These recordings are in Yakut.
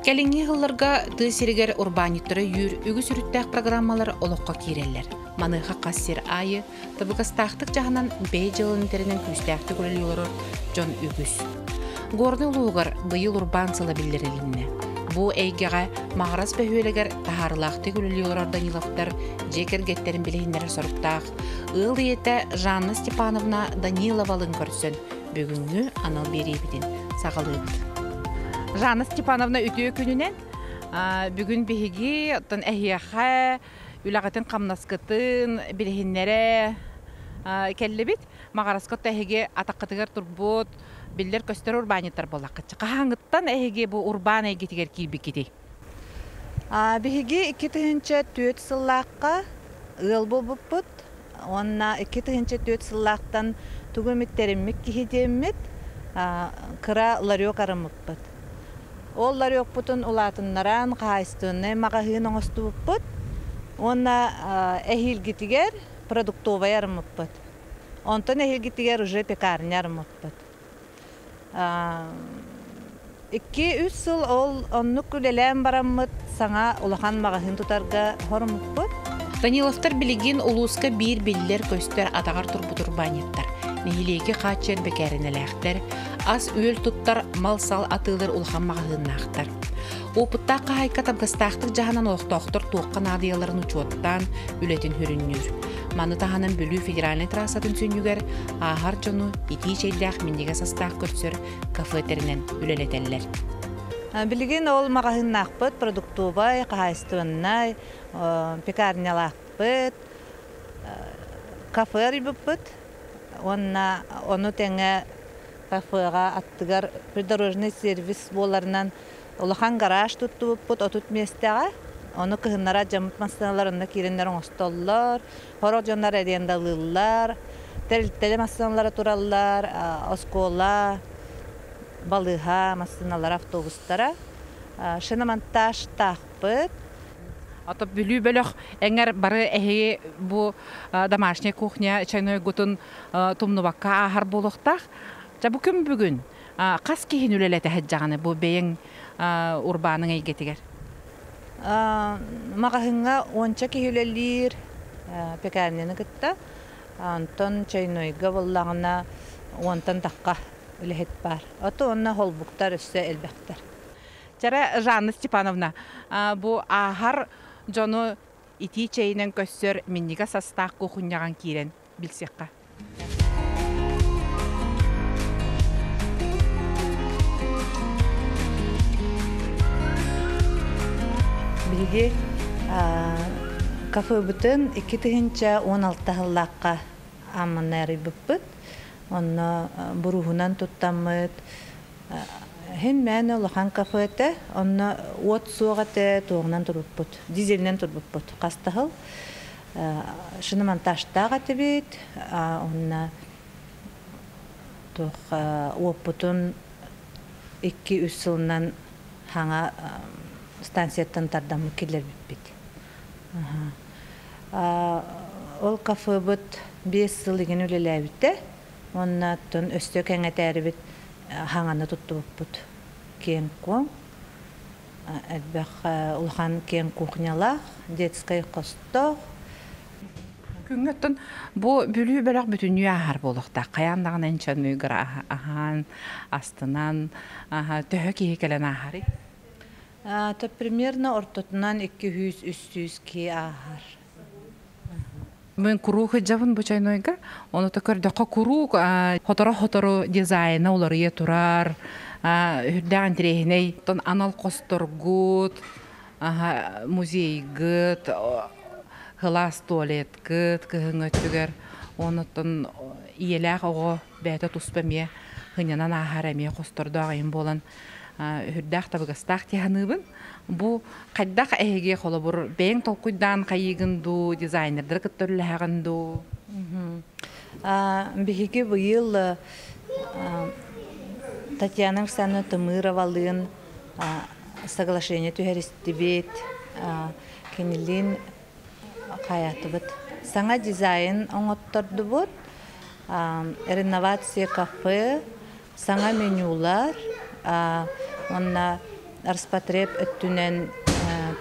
Кэлиҥҥи сылларга тыа сиригэр урбаанньыттары өйүүр үгүс өрүттээх программалар олоххо киирэллэр. Маныаха хас сир аайы табыгастаахтык дьаһанан бэйэ дьыалатын тэринэн күүстээхтик үлэлии олорор дьон үгүс. Горнай улууһугар быйыл урбаан сыла биллэрилиннэ. Бу эйгэҕэ Маҕарас бөһүөлэгэр таһаарыылаахтык үлэлии олорор Даниловтар дьиэ кэргэттэрин билиһиннэрэр соруктаах ыал ийэтэ Жанна Степановна Даниловалыын көрсөн бүгүҥҥү анал биэриибитин саҕалыыбыт. Жанна Степановна үтүө күнүнэн бүгүн биһиги оттон эһиэхэ үлэҕитин хамнаскытын билиһиннэрэ кэллибит. Маҕараска эһиги атаххытыгар турбут биллэр-көстөр урбаанньыттар буоллаххыт. Хаһааҥҥыттан эһиги бу урбаан эйгэтигэр киирбиккитий? Биһиги 2004 сыллаахха ыал буолбуппут уонна 2004 сыллаахтан тугу эмит тэриммит киһи диэммит кыра ларек арыммыппыт. Ол ларекпутун улаатыннаран хаһаайыстыбаннай маҕаһыын оҥостубуппут уонна эһиилгитигэр продуктовай арыммыппыт. Онтон эһиилгитигэр уже пекарня арыммыппыт. 2-3 сыл ол оннук үлэлээн бараммыт саҥа улахан маҕаһыын тутарга хоруммуппут. Даниловтар билигин улууска биир биллэр-көстөр атаҕар турбут урбаанньыттар, нэһилиэги хааччыйар бэкээринэлээхтэр, ас-үөл туттар, мал-сал атыылыыр улахан маҕаһыыннаахтар. Уопуттаах хаһаайка табыгастаахтык дьаһанан олохтоохтор туохха наадыйалларын учуоттаан үлэтин сүрүннүүр. Маны таһынан Бүлүү федеральнай трассатын сүнньүгэр ааһар дьону итии чэйдээх минньигэс астаах көрсөр кафе тэринэн үлэлэтэллэр. Билигин ол маҕаһыыннаахпыт, продуктовай, хаһаайыстыбаннай, пекарнялаахпыт, кафе арыйбыппыт уонна ону тэҥэ кафеҕа аттыгар придорожный сервис буоларынан улахан гараж туттубуппут 30 миэстэҕэ. Ону кыһыннара дьоммут массыыналар онно киирэннэр оҥостоллор, сорох дьоннор арендалыыллар, тэрилтэлэр массыыналара тураллар, оскуола, балыыһа массыыналара, автобустара. Шиномонтажтаахпыт. Ото Бүлүү бөлөх эҥэр бары эһиги бу домашняя кухня чайнойгутун тумнубакка ааһар буолуохтаах. Дьэ бу күн бүгүн хас киһини үлэлэтэ сылдьаҕыный бу бэйэҥ урбааныҥ эйгэтигэр? Маҕаһыыҥҥа уонча киһи үлэлиир пекарняны кытта. Онтон чайнойга буоллаҕына уонтан тахха үлэһит баар. Ото уонна холбуктар өссө элбэхтэр. Чара Жанна Степановна, бу ааһар дьону итии чэйинэн көссөр минньигэс астаах кухунньаҕан киирэн билсиэххэ. Биһиги кафебытын 2016 сыллаахха аамманнай арыйбыппыт. Онно буруһунан туттаммыт Иһин мээнэ улахан кафе этэ, онно уот суох этэ, туоҕунан турбуппут, дизелинэн турбуппут хас да сыл. Шиномонтажтаах этибит, онно туох уоппутун 2-3 сылынан хаҥа станцияттан тардаммыт киллэрбиппит. Ол кафебыт 5 сыл игин үлэлээбитэ. Уонна оттон өссө кэҥэтээрибит хаҥаны туттубуппут. Киэҥ-куоҥ, элбэх улахан киэҥ кухнялаах, детскай хостоох. Күҥҥэ оттон бу Бүлүү бөлөх бүтүннүү ааһар буолуохтаах. Хайаан даҕаны инчэн аһаан, астынан, төһө киһи кэлэн ааһарый? То примерно ортотунан 200-300 киһи ааһар. Мен куруук ыдьабын бу чайнойга. Ону та көрдөххө куруук хоторо-хотору дизайна уларыйа турар, үрдээх интэриэһинэй. Оттон анал хосторгут, музейгыт, сылаас туалеткыт кыһыҥҥы өттүгэр. Онуттан ийэлээх оҕо бэйэтэ туспа эмиэ сынньанан ааһар эмиэ хостордоох айым буолан үрдээх табыгастаах дии саныыбын. Бу хайдах эһиги холобур бэйэҥ толкуйдаан хайыыгын дуу, дизайнердары кытта үлэлэһэҕин дуу? Биһиги быйыл Татьяна Александровна Тымыровалыын соглашение түһэристибит. Кинилиин хайаатыбыт. Саҥа дизайн оҥоттордубут. Реновация кафе, саҥа менюлар уонна. Роспотреб өттүнэн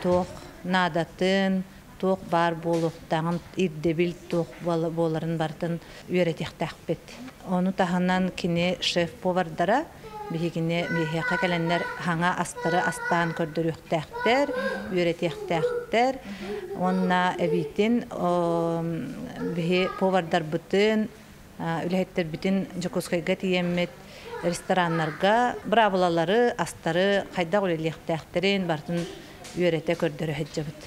туох наадатын, туох баар буолуохтааҕын, ирдэбил туох буоларын барытын үөрэтиэхтээхпит. Ону таһынан кини шеф-повардара биһигини биһиэхэ кэлэннэр хаҥа астары астаан көрдөрүөхтээхтэр, үөрэтиэхтээхтэр. Уонна эбиитин биһи повардарбытын, үлэһиттэрбитин Дьокуускайга тиийэммит рестораннарга быраабылалары, астары хайдах үлэлиэхтээхтэрин барытын үөрэтэ көрдөрө сылдьабыт.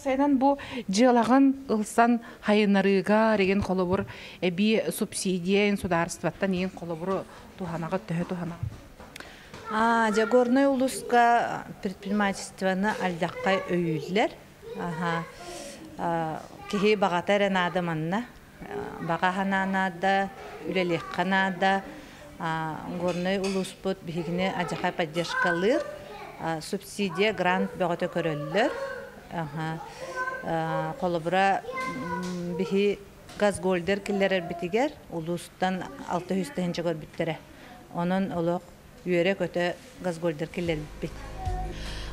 Сайынан бу дьыалаҕын ылсан хайынарыыга реген холобур эбии субсидия судаарыстыбаттан иин холобуру туһанаҕыт төһө туһанаҕыт? Дьэ, Горнай улууска предпринимательствоны алдьаххай өйүүллэр. Киһи баҕата эрэ наада манна. Баҕа санаа наада, үлэлиэххэ наада. Горнай улууспут биһигини адьахай поддержкалыыр. Субсидия, грант бөҕөтө көрөллөр. Холобура, биһи газгольдер киллэрэрбитигэр улуустан 600 тыһыынча көрбүттэрэ. Онон олох үөрэ-көтө газгольдер киллэрбиппит.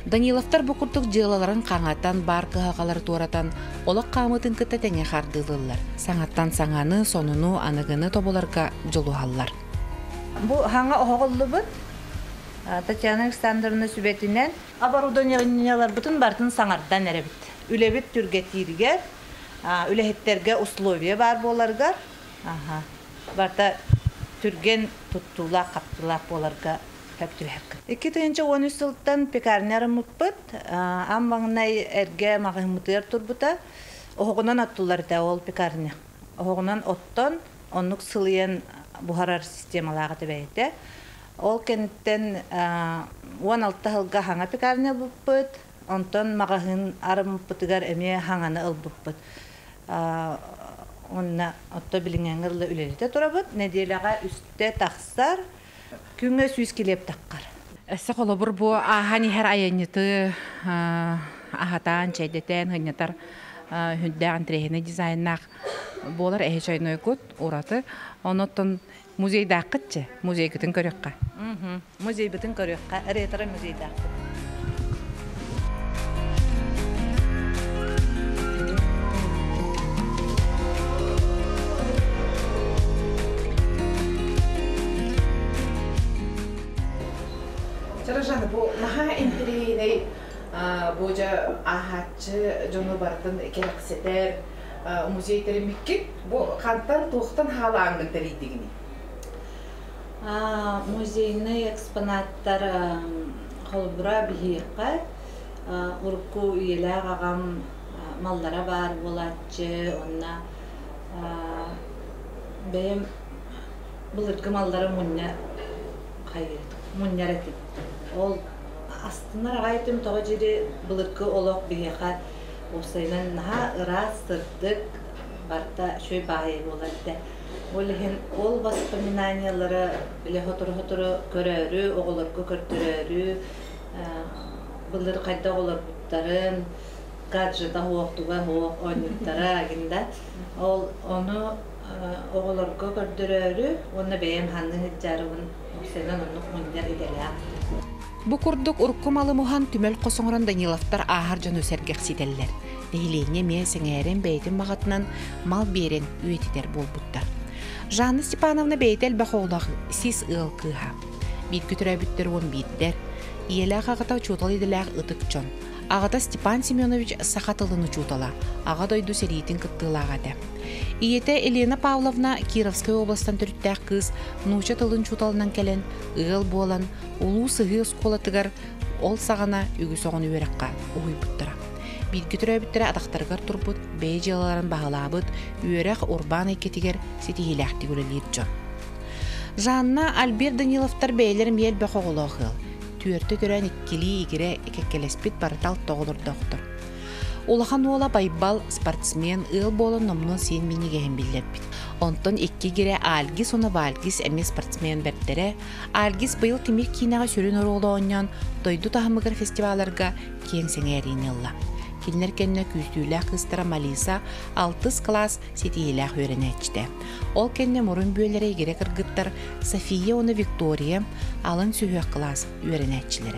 Даниловтар бу курдук дьыалаларын хаҥатан, баар кыһалҕалары туоратан, олох хаамыытын кытта тэҥҥэ хардыылыыллар. Саҥаттан саҥаны, сонуну, аныгыны тобуларга дьулуһаллар. Бу хаҥа оһоҕуллубут Татьяна Александровна сүбэтинэн оборудованиеларбытын барытын саҥардан эрэбит. Үлэбит түргэтииригэр, үлэһиттэргэ условия баар буоларыгар, барыта түргэн туттуулаах-хаптыылаах буоларга сөп түбэһэр. 2013 сылтан пекарня арыммыппыт. Аан маҥнай эргэ маҕаһыыммытыгар турбута. Оһоҕунан оттуллар этэ ол пекарня. Оһоҕунан оттон, оннук сылыйан буһарар системалаах этэ бэйэтэ. Ол кэнниттэн 16 сылга хаҥа пекарня ылбыппыт. Онтон маҕаһыын арыммыппытыгар эмиэ хаҥаны ылбыппыт. Уонна отто билиҥҥээҥҥэ дылы үлэлэтэ турабыт. Нэдиэлэҕэ үстэ тахсар. Күҥҥэ 100 килиэп таххар. Өссө холобур бу ааһан иһэр айанньыты аһатаан, чэйдэтэн, сынньатар сүрдээх интэриэһинэй дизайннаах буолар эһи чойнойгут ураты. Онуттан музейдааххытчы, музейгытын көрүөххэ. Музейбытын көрүөххэ, ретро музейдаахпыт. Чарашаны бу наһаа интэриэһинэй бу дьэ ааһааччы дьону барытын кэрэхсэтэр музей тэриммиккит. Бу хантан туохтан хаалааҥҥын тэрийдигиний? Музейнай экспонаттар холобура биһиэхэ урукку үйэлээх аҕам маллара баар буолааччы уонна бэйэм былыргы маллары мунньа мунньар этим. Ол астынар аҕай этим тоҕо диэри былыргы олох биһиэхэ уопсайынан наһаа ыраас, сырдык, барыта үчүгэй баайы буолар этэ. Ол иһин ол воспоминаниелары бile сотору-сотору көрөөрү, оҕолорго көрдөрөөрү, былыр хайдах олорбуттарын, гаджета суох, туга суох оонньууттара гин да. Ол ону оҕолорго көрдөрөөрү уонна бэйэм ханны сылдьарыбын уопсайынан оннук мунньар идэлээх. Бу курдук урукку малы муһан түмэл хос оҥорон Даниловтар ааһар дьону сэргэхситэллэр. Нэһилиэнньэ эмиэ сэҥээрэн бэйэтин баҕатынан мал биэрэн үйэтитэр буолбуттар. Жанна Степановна бэйэтэ элбэх оҕолоох сис ыал кыыһа. Бииргэ төрөөбүттэр 11-дэр. Ийэлээх аҕата учуутал идэлээх ытык дьон. Аҕата Степан Семенович саха тылын учуутала, Аҕа дойду сэриитин кыттыылааҕа этэ. Ийэтэ Елена Павловна Кировскай областан төрүттээх кыыс нуучча тылын учууталынан кэлэн, ыал буолан, Улуу Сыһыы оскуолатыгар ол саҕана үгүс оҕону үөрэххэ уһуйбуттара. Бииргэ төрөөбүттэрэ атахтарыгар турбут, бэйэ дьыалаларын баһылаабыт, үөрэх, урбаан эйгэтигэр ситиһиилээхтик үлэлиир дьон. Жанна, Альберт Даниловтар бэйэлэрин эмиэ элбэх оҕолоох ыал. Түөртэ төрөөн иккилии игирэ кэккэлэспит барыта алта оҕолордоохтор. Улахан уола Байбал спортсмен, ыал буолан номнуо сиэн минньигэһин биллэрбит. Онтон икки игирэ Альгис уонна Вальгис эмиэ спортсмен бэртэрэ. Альгис быйыл Тимир киинэҕэ сүрүн оруолу оонньоон, дойду таһымыгар фестивалларга киэҥ сэҥээриини ылла. Кинилэр кэннэ күүстүүлээх кыыстара Малиса алтыс кылаас ситиһиилээх үөрэнээччитэ. Ол кэннэ мурун бүөлэрэ игирэ кыргыттар София уонна Виктория алын сүһүөх кылаас үөрэнээччилэрэ.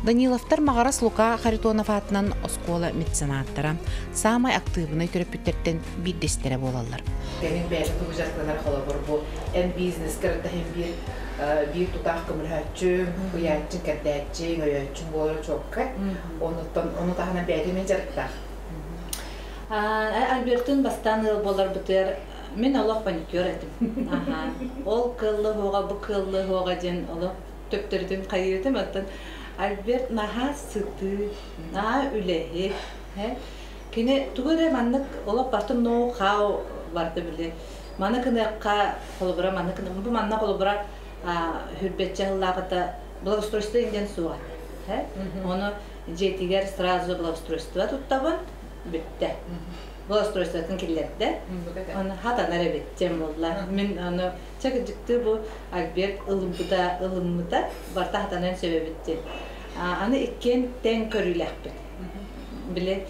Даниловтар Маҕарас Лука Харитонов аатынан оскуола меценаттара, саамай актыыбынай төрөппүттэртэн биирдэстэрэ буолаллар. Кэлин бэйэтэ тугу дьарыктанар холобур бу эн бизнескэр таһын биир биир тутаах көмөлөһөөччүҥ, ыйааччыҥ, кэрдээччиҥ, өйөөччүҥ буолара чуолкай. Онуттан ону таһынан бэйэтэ эмиэ дьарыктаах. Альбертын бастаан ыал буоларбытыгар мин олох паникер этим. Аха. Ол кыаллы хуоҕа, бу кыаллы хуоҕа диэн олох төптөрүтүн хайыытым. Оттон Альберт наһаа сытыы, наһаа үлэһит. Кини тугу эрэ маннык олох бартын ноу-хау барда били. Маны кыныахха холобура маны бу манна холобура хүрбэтчэ сыллааҕыта благоустройство диэн суоҕа. Ону дьиэтигэр сразу благоустройство туттабын, бүттэ. Благоустройствотын киллэрдэ. Оны хатанар эбит диэн буолла. Мин аны чакыдьыкты бу Альберт ылыммыта ылыммыта барта хатанан сөбөбүт диэн. Аны иккиэн тэҥ көрүүлээхпит. Били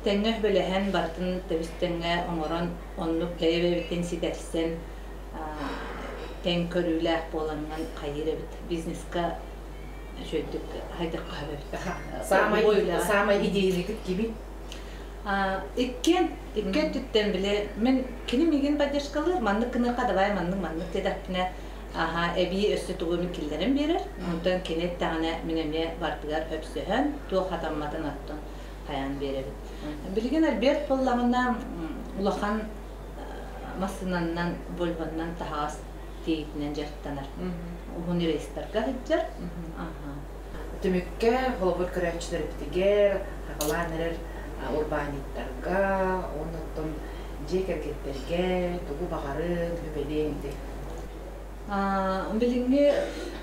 тэҥҥэ бөлөһөн бартын тэбис тэҥҥэ оҥорон оннук бэйэ-бэйэбитин ситэрсэн тэҥ көрүүлээх буоланнан хайыыр эбит. Бизнеска үчүгэйдик хайдахха эбит. Саамай саамай идеялыгыт кими? Иккиэн икки өттүттэн били мин кини миигин поддержкалыыр маннык гыныахха давай маннык маннык диэтэхпинэ аха эбии өссө тугу мин киллэрэн биэрэр онтон кини эттэҕинэ мин эмиэ бардыгар өпсөһөн туох хатамматын оттон хайаан биэрэбит. Билигин Альберт буоллаҕына улахан массыынанан Вольвоннан таһаҕас тиэйиитинэн дьарыктанар. Уһун рейстарга сылдьар. Түмүккэ холобур көрөөччүлэрбитигэр хагалаан эрэр урбаанньыттарга, оннуттан дьиэ кэргэттэргэ тугу баҕарын сүбэлиэҥ этэй? Билиҥҥи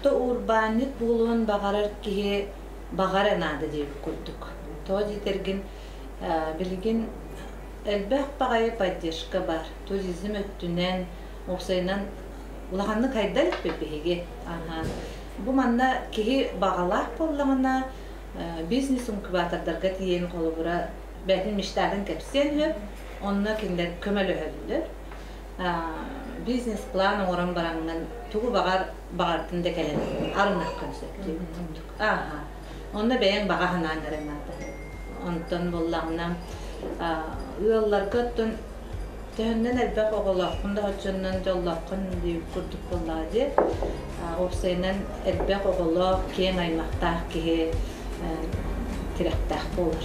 то урбаанньыт буолуон баҕарар киһи баҕара наада диэбит курдук. Тоҕо диэтэргин билигин элбэх баҕайы поддержка бар. Туризм өттүнэн, уопсайынан улаханнык хайдар эппит биһиги. Бу манна киһи баҕалаах буоллаҕына бизнес инкубатордарга тиийэн холобура бэйэтин мечтатын кэпсиэн сөп, онно кинилэр көмөлөһөллөр. Бизнес-план оҥорон бараҥҥын тугу баҕар баҕартын да кэлэн арынаххын сөп диэбит курдук. Ааха. Онно бэйэҥ баҕа санааҥ эрэ наада. Онтон буоллаҕына ыалларга оттон төһөннөн элбэх оҕолооххун да оччоннон дьоллооххун диэбит курдук буоллаҕа дии. Уопсайынан элбэх оҕолоох, киэҥ аймахтаах киһи тирэхтээх буолар.